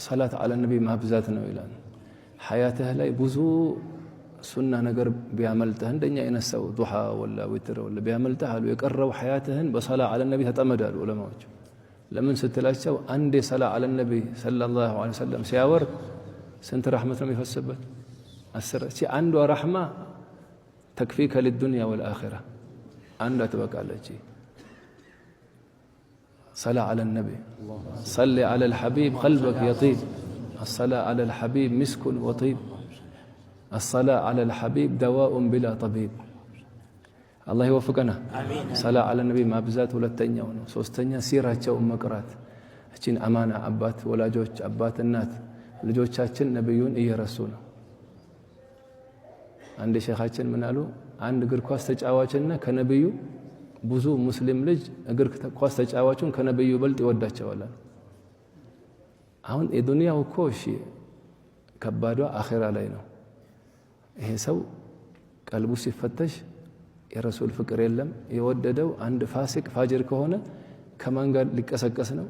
ሰላት አለ ነቢ ማብዛት ነው ይላል። ሐያትህ ላይ ብዙ ሱና ነገር ቢያመልጥህ፣ እንደኛ አይነት ሰው ዱሓ ወላ ዊትር ወላ ቢያመልጥህ አሉ፣ የቀረው ሐያትህን በሰላ አለ ነቢ ተጠመድ አሉ ዑለማዎች። ለምን ስትላቸው አንድ የሰላ አለ ነቢ ሰለላሁ ዐለይሂ ወሰለም ሲያወርድ ስንት ረሕመት ነው የሚፈስበት? 10። እቺ አንዷ ረሕማ تكفيك للدنيا والآخرة፣ አንዷ ትበቃለች። صلاة على النبي፣ صل على الحبيب قلبك يطيب፣ الصلاة على الحبيب مسك وطيب፣ الصلاة على الحبيب دواء بلا طبيب። አላህ ይወፍቀና። ሰላ አለ ነቢ ማብዛት ሁለተኛው ነው። ሶስተኛ ሲራቸውን መቅራት። እቺን አማና አባት ወላጆች፣ አባት እናት፣ ልጆቻችን ነቢዩን እየረሱ ነው። አንድ ሼኻችን ምን አሉ? አንድ እግር ኳስ ተጫዋችና ከነቢዩ ብዙ ሙስሊም ልጅ እግር ኳስ ተጫዋቹን ከነቢዩ በልጥ ይወዳቸዋል። አሁን የዱንያው እኮ እሺ፣ ከባዷ አኼራ ላይ ነው። ይሄ ሰው ቀልቡ ሲፈተሽ የረሱል ፍቅር የለም። የወደደው አንድ ፋሲቅ ፋጅር ከሆነ ከማን ጋር ሊቀሰቀስ ነው?